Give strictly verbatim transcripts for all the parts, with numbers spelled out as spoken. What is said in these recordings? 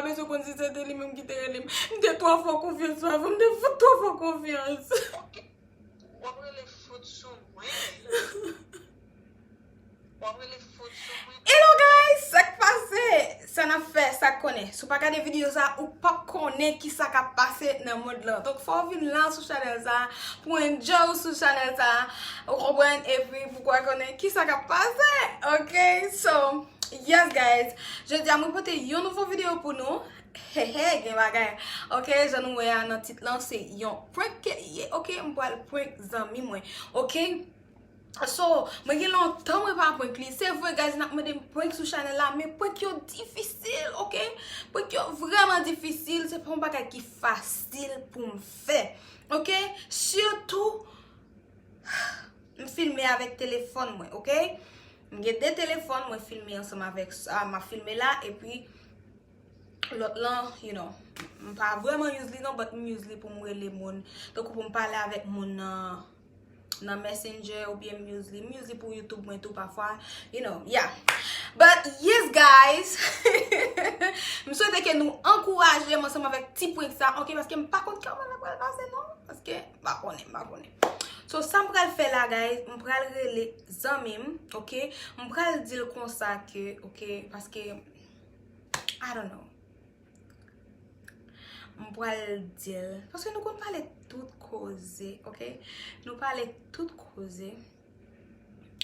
bezwen konn si se te li menm ki te rele m. M te twò fè w konfyans, Fafou, m te fout twò fè w konfyans. Ok. W ap rele fout sou mwen. W ap rele fout sou mwen. Hello guys, sa k pase? Sa n ap fè, sa k konnen. Si w pa gade videyo sa, ou p ap konnen ki sa k ap pase nan mond lan. Donk fò w vin la sou chanèl sa, pou enjoy w sou chanèl sa, ou konprann, epi pou w konnen ki sa k ap pase. Ok, so, yes guys, jodi a mwen pote yon nouvo videyo pou nou. Hehe, gen bagay. Ok, jan nou wè a nan tit lan, se yon prank ke li ye. Ok, m pral prank zanmi mwen. Ok, so, mwen gen lontan mwen pa prank li. Se vre, guys, n ap mande m prank sou chanèl la, men prank yo difisil, ok? Prank yo vrèman difisil, se pa yon bagay ki fasil pou m fè. Ok? Sitou, m filme avèk telefòn mwen, ok? M gen de telefòn, mwen filme ansanm avèk sa, m ap filme la, epi lòt lan, you know, m pa vrèman use li non, but m use li pou m rele moun. Tankou pou m pale avèk moun nan, nan Messenger oubyen m use li. M use li pou YouTube mwen tou pafwa, you know, yeah. But yes, guys, m swete ke nou ankouraje m ansanm avèk ti prank sa, ok? Paske m pa konn kòman l ap pral pase non. Paske m pa konnen, m pa konnen. So, sa m pral fè la, guys, m pral rele zanmi m, ok? M pral di l konsa ke, ok, paske, I don't know. M pral di l, paske nou konn pale tout koze, ok? Nou pale tout koze.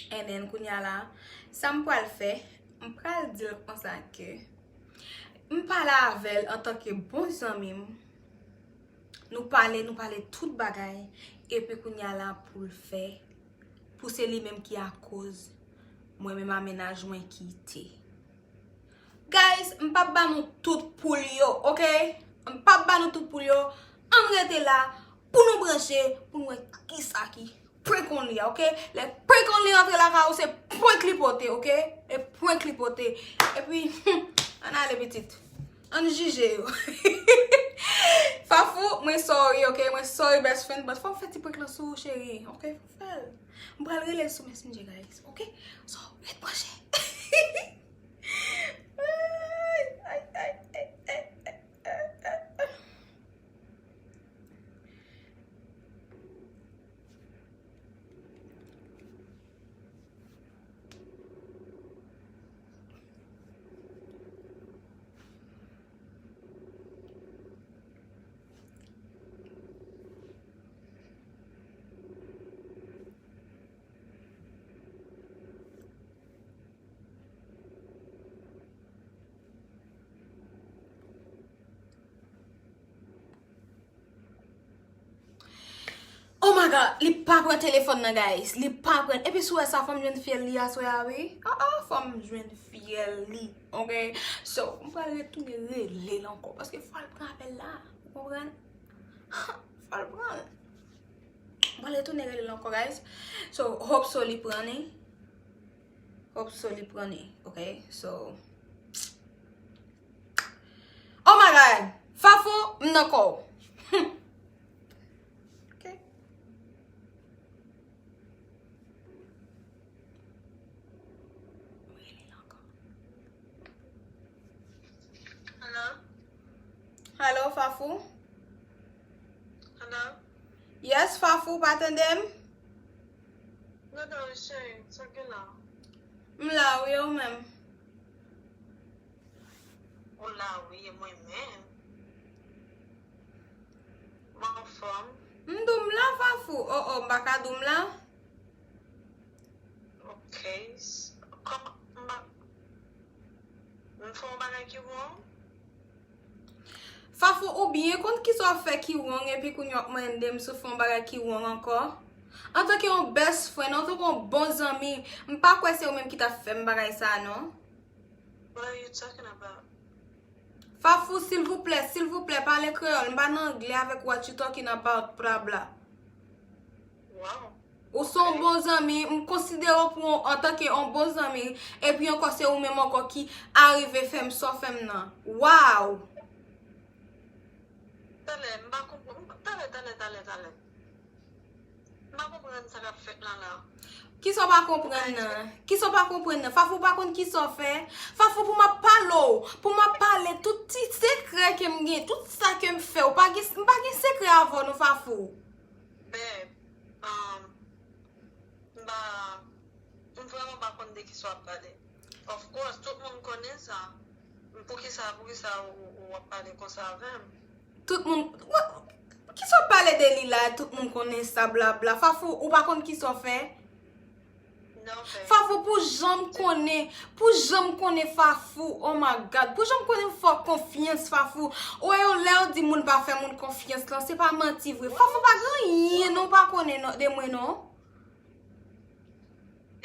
And then, kounye a la, sa m pral fè, m pral di l konsa ke m pale avè l antanke bon zanmi m. Nou pale, nou pale tout bagay. Epi kounye a la pou l fè, pou se li menm ki akoz mwen menm a mennaj mwen kite. Guys, m p ap ba nou tout poul yo, ok? M p ap ba nou tout poul yo. Ann rete la pou nou branche, pou nou wè kisa ki prank only a, ok? Lè prank only antre lakay ou, se prank li pote, ok? E prank li pote. Epi, ann ale pitit. Ann jije yo. Fafou, mwen sorry, ok? Mwen sorry, best friend, but fò m fè ti prank lan sou ou, cheri, ok? Fò m fè l. M pral rele l sou Messenger, guys, ok? So, ret branche. Ay, ay, ay, ay, ay, ay, ay, ay. Oh my God, li pa pran telefòn nan, guys. Li pa pran. Epi si w wè sa, fò m jwenn fyèl li aswè a, wi. Ah, ah, fò m jwenn fyèl li. Ok? So, m pral retounen rele l ankò. Paske fò l pran apèl la. Ou konprann? Fò l pran l. M pral retounen rele l ankò, guys. So, hope so li pran li. Hope so li pran li. Ok? So, oh my God! Fafou, m nan kò w. Ok. Hello? Hello, Fafou? Hello? Yes, Fafou, pa tande m? Gade w, cheri, sa gen la? M la, wi, ou menm? Ou la, wi, e mwen menm. Mwen anfòm. M di w m la, Fafou. Oh, oh, m pa ka di w m la. Ok. S-, kòman m pa, m fè yon bagay ki wrong? Fafou, ou byen konn kisa w fè ki wrong, epi kounye a w ap mande m si w fè yon bagay ki wrong ankò. Antanke yon best friend, antanke yon bon zanmi, m pa kwè se ou menm ki t ap fè m bagay sa a, non. What are you talking about? Fafou, silvouplè, silvouplè, pale kreyòl. M pa nan anglè avèk what you talking about, bla bla. Wow. Ou se yon bon zanmi, m konsidere w pou yon, antanke yon bon zanmi, epi ankò se ou menm ankò ki arive fè m sa w fè m nan. Wow! Talè, m pa konprann. Talè, talè, talè, talè. M pa konprann sa k ap fèt la la. Kisa w pa konprann nan? Kisa w pa konprann nan? Fafou pa konn kisa w fè? Fafou pou m ap pale w, pou m ap pale tout ti, se ke m gen, tout sa ke m fè, ou pa gen, m pa gen sekrè avè w non, Fafou. Babe, um, m pa, m vrèman pa konn de kisa w ap pale. Of course, tout moun konnen sa. Poukisa, poukisa ou, ou ap pale konsa avè m? Tout moun, kisa w ap pale de li la, tout moun konnen sa, blabla. Fafou, ou pa konn kisa w fè? Fafou, pou jan m konnen, pou jan m konnen Fafou, oh my God, pou jan m konnen m fè w konfyans, Fafou. Ou wè yo, lè yo di moun pa fè moun konfyans lan, se pa manti vre. Fafou pa gen anyen non pa konnen non, de mwen non.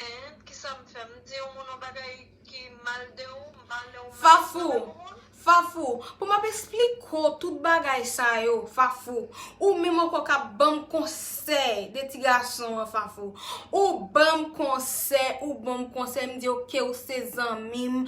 And kisa m fè? M di yon moun yon bagay ki mal de ou, m pale ou mal Fafou, pou moun? Fafou, pou m ap esplike w tout bagay sa yo, Fafou, ou menm ankò k ap ban m konsèy de ti gason an, Fafou. Ou ban m konsèy, ou ban m konsèy, m di, "Oke, ou se zanmi m,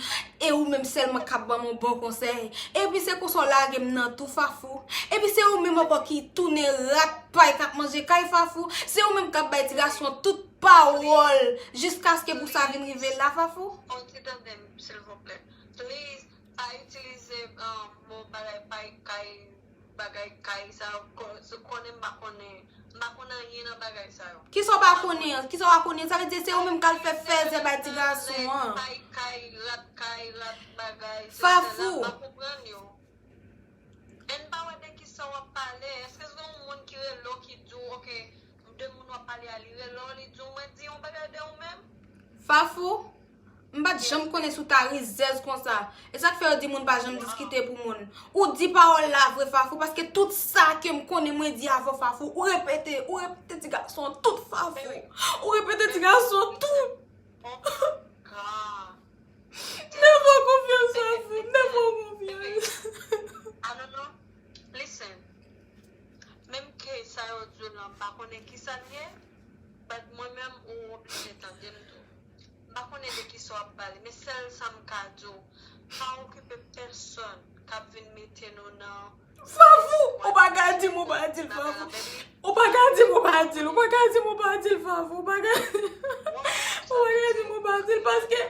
e ou menm sèlman k ap ban m yon bon konsèy." Epi se konsa w lage m nan tou, Fafou. Epi se ou menm ankò ki tounen rat pay k ap manje kay, Fafou. Se ou menm k ap bay ti gason an tout pawòl jiskaske pou sa vin rive la, Fafou. Fon ti tande m, silvouplè. Please, pa itilize, um, mo bagay pay kay, bagay kay sa, ko-, se konnen m pa konnen, m pa konn anyen nan bagay sa yo. Kisa w pa konnen an? Kisa w pa konnen? Sa vle di se ou menm k al fè fèzè bay ti gason an. Pay kay, rat kay, rat bagay, se Fafou. M pa konprann yo. And pa wè de kisa w ap pale. Èske se yon moun ki rele w ki di w, oke, de moun w ap pale a, li rele w, li di w, "Mwen di yon bagay de ou menm"? Fafou, m pa t janm konnen si w ta rizèz konsa. E sa k fè yo di moun pa janm diskite pou moun. Ou di pawòl la vre, Fafou, paske tout sa ke m konnen mwen di avè w, Fafou, ou repete, ou repete ti gason an tout, Fafou. Ou repete ti gason an tout. Oh my God. M te fè w konfyans, Fafou. M te fè w konfyans. I don't know. Listen. Menm ke sa yo di w lan, m pa konnen kisa l ye, but mwen menm, ou oblije tande m tou. M pa konnen de kisa w ap pale, men sèl sa m ka di w, pa okipe pèsonn k ap vin mete nou nan Fafou, ou pa ka di m ou pa di l, Fafou. Ou pa ka di m ou pa di l, ou pa ka di m ou pa di l, Fafou. Ou pa ka, ou pa ka di m ou pa di l, paske,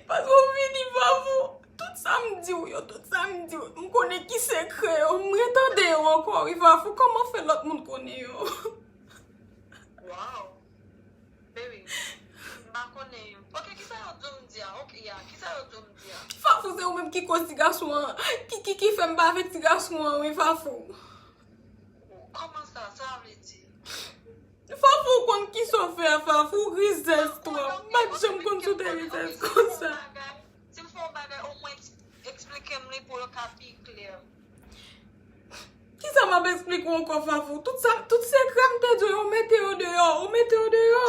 paske ou fini, Fafou. Tout sa m di w yo, tout sa m di w, m konnen ki sekrè yo, m retande yo ankò, wi, Fafou. Kòman fè lòt moun konnen yo? Wow. Baby, m pa konnen. Ok, kisa yo di w m di a? Ok, ya, kisa yo di w m di a? Fafou, se ou menm ki koz ti gason an, ki, ki, ki fè m pa avèk ti gason an, wi, Fafou. Kòman sa? Sa vle di? Fafou, ou konn kisa w fè a, Fafou, ou rizèz twòp. M pa t janm konn si w te rizèz konsa. Si m fè yon bagay, omwen eks-, eksplike m li pou l ka pi klè. Kisa m ap eksplike w ankò, Fafou? Tout sa, tout sekrè m te di w yo, ou mete yo deyò, ou mete yo deyò.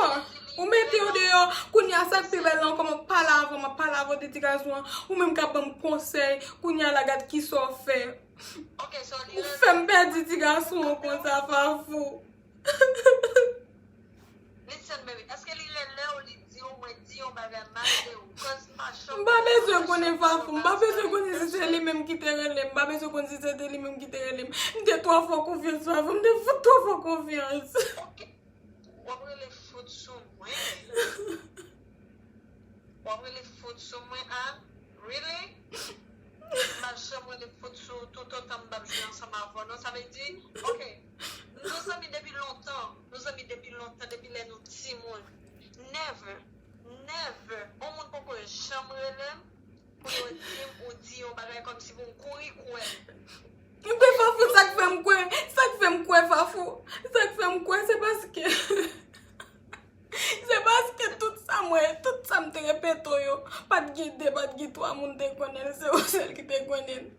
Ou mete yo deyò. Kounye a, sa k pi bèl la ankò, m ap pale avè w, m ap pale avè w de ti gason an. Ou menm k ap ban m konsèy. Kounye a la, gad kisa w fè. Ou fè m pèdi ti gason an konsa, Fafou. Listen, baby, èske li rele w, li di w, mwen di yon bagay mal de ou? 'Cause m pa janm... M pa bezwen konnen, Fafou, m pa bezwen konnen si se li menm ki te rele m, m pa bezwen konnen si se te li menm ki te rele m. M te twò fè w konfyans, Fafou, m te fout twò fè w konfyans. Ok. W ap rele fout sou mwen. W ap rele fout sou mwen, a? Really? M pa janm rele fout sou ou toutotan m p ap jwe ansanm avè w, non. Sa vle di, ok, nou zanmi depi lontan. Nou zanmi depi lontan, depi lè nou timoun. Never, never, yon moun poko janm rele m pou yo di m ou di yon bagay kòmsi pou m kouri kwè l. Ebyen, Fafou, sa k fè m kwè, sa k fè m kwè, Fafou, sa k fè m kwè, se paske, se paske tout sa m wè, tout sa m te repete w yo, pa t gen de, pa t gen twa moun te konnen l, se ou sèl ki te konnen l.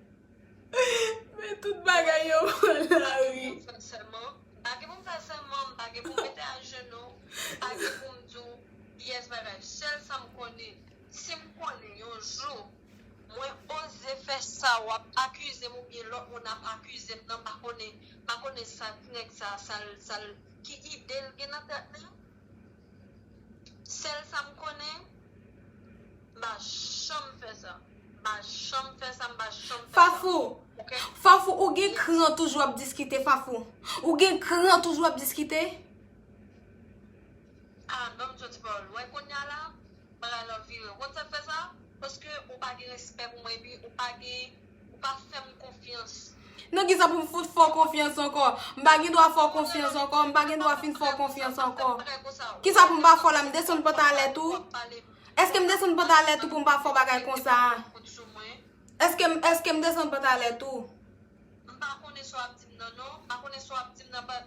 Men tout bagay yo pran lari. Pa gen pou m fè sèman, m pa gen pou m mete ajenou, m pa gen pou m di w pyès bagay. Sèl sa m konnen, si m konnen yon jou mwen oze fè sa, w ap akize m oubyen lòt moun ap akize m nan, m pa konnen, m pa konnen sa nèg sa, sa l, sa l, ki ide l gen nan tèt li. Sèl sa m konnen, m pa janm fè sa. M pa janm fè sa, m pa janm fè sa. Fafou, ok? Fafou, ou gen kran toujou ap diskite, Fafou. Ou gen kran toujou ap diskite? Ah, ban m di w ti pawòl. Wè kounye a la, bagay la vire. Ou konn sa k fè sa? Paske ou pa gen respè pou mwen, epi ou pa gen, ou pa fè m konfyans. Nan kisa pou m fout fè w konfyans ankò? M pa gen dwa fè w konfyans ankò, m pa gen dwa fin fè w konfyans ankò. Kisa pou m pa fè w la, m desann pantalèt ou? Èske m desann pantalèt ou pou m pa fè w bagay konsa? Èske m, èske m desann pantalèt ou? M pa konnen sa w ap di m nan non, m pa konnen sa w ap di m nan, but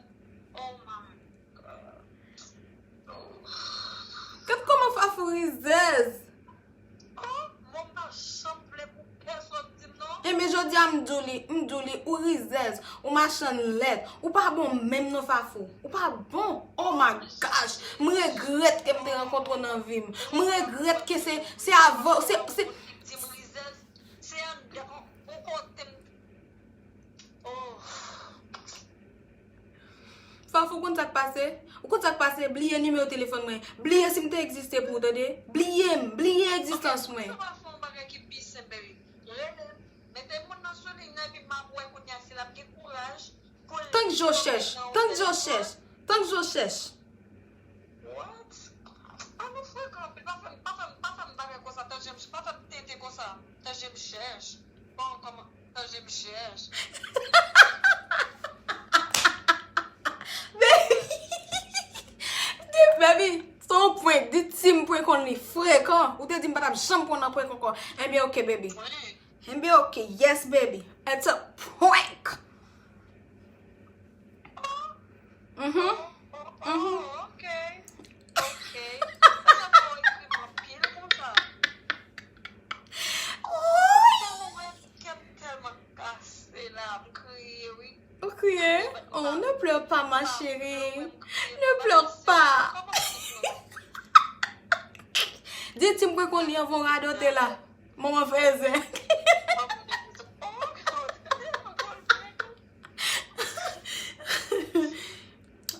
oh my God. Gad kòman Fafou rizèz. Oh, mwen pa janm vle pou pèsonn di m non. Ebyen, jodi a m di w li, m di w li, ou rizèz, ou machann lèd, ou pa bon menm non Fafou. Ou pa bon. Oh my gosh. M regrèt ke m te rankontre w nan vi m. M regrèt ke se, se avè w, se, se, di m rizèz, se anndan yon kote m. Oh. Faf, ou konn sa k pase? Ou konn sa k pase? Bliye nimewo telefòn mwen. Bliye si m te egziste pou ou, tande? Bliye m. Bliye egzistans mwen. Sa pa fè yon bagay ki pi senp, baby. Rele m. Mete moun nan sou liy nan, epi m ap wè kounye a si l ap gen kouraj pou l. Tank je w chèch. Tank je w chèch. Tank je w chèch. What? Ah, nou frekan anpil. Pa fè m, pa fè m, pa fè m bagay konsa. Tan je m, pa fè m tenten konsa. Tan je m chèch. Bon, kòman? Tan je m chèch. Baby! Di, baby, se yon prank. Di Tim prank on li frekan. Ou te di m pa t ap janm pran nan prank ankò. Ebyen, ok, baby. Prank? Ebyen, ok. Yes, baby. It's a prank. Mhm. Oh, oh, oh, ok. Ok. Sa fè w ekri m anpil konsa. Tèlman mwen, kè m tèlman kase la, m kriye, wi. Ou kriye? Oh, ne pleure pas, ma chérie. Ne pleure pas. Di Tim prank on li anvan w radote la. Manman fèzè.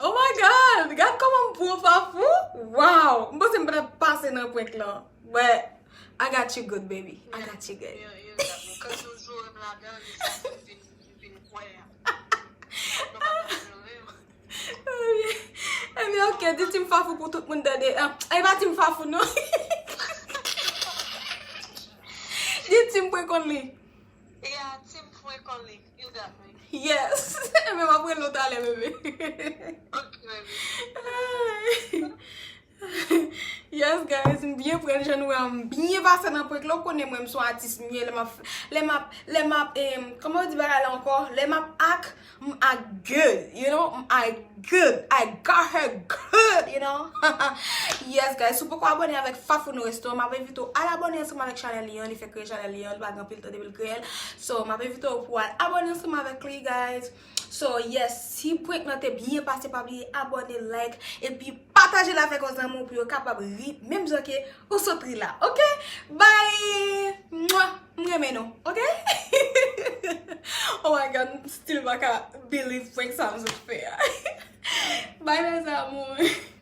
Oh my God! Gad kòman m pran Fafou! Wow! M panse m pa t ap pase nan prank lan. But I got you good, baby. I got you good. Yo, yo, yo, kòm nou joure m ladan, li sa vin, vin kwè. Nou pa ta joure m. Ebyen, ok, di Tim Fafou pou tout moun tande. Ah, e pa Tim Fafou, non. Di Tim prank on li. Yeah, Tim prank on li. You got me. Yes. Ebyen, m ap rele w talè, bebe. Ok, baby. Yes, guys, m byen pran l, jan nou wè, m byen pase nan prank la. Ou konnen mwen, m se yon atis m ye, lè m ap, lè m ap, lè m ap, em, kòman yo di bagay la ankò? Lè m ap act, m act good, you know, m act good, I got her good, you know. Yes, guys, si w poko abòne avèk Fafouno Resto, m ap envite w al abòne ansanm avèk chanèl li an, li fèk kreye chanèl li an, li pa gen anpil tan depi l kreye l. So, m ap envite w pou w al abòne ansanm avèk li, guys. So, yes, si prank lan te byen pase, pa bliye abòne, like, epi pataje l avèk yon zanmi w pou yo kapab ri menm jan ke ou sot ri la, ok? Bye! Mwa! M renmen nou, ok? Oh my God, m still pa ka believe prank sa m sot fè a. Bye, mes amours!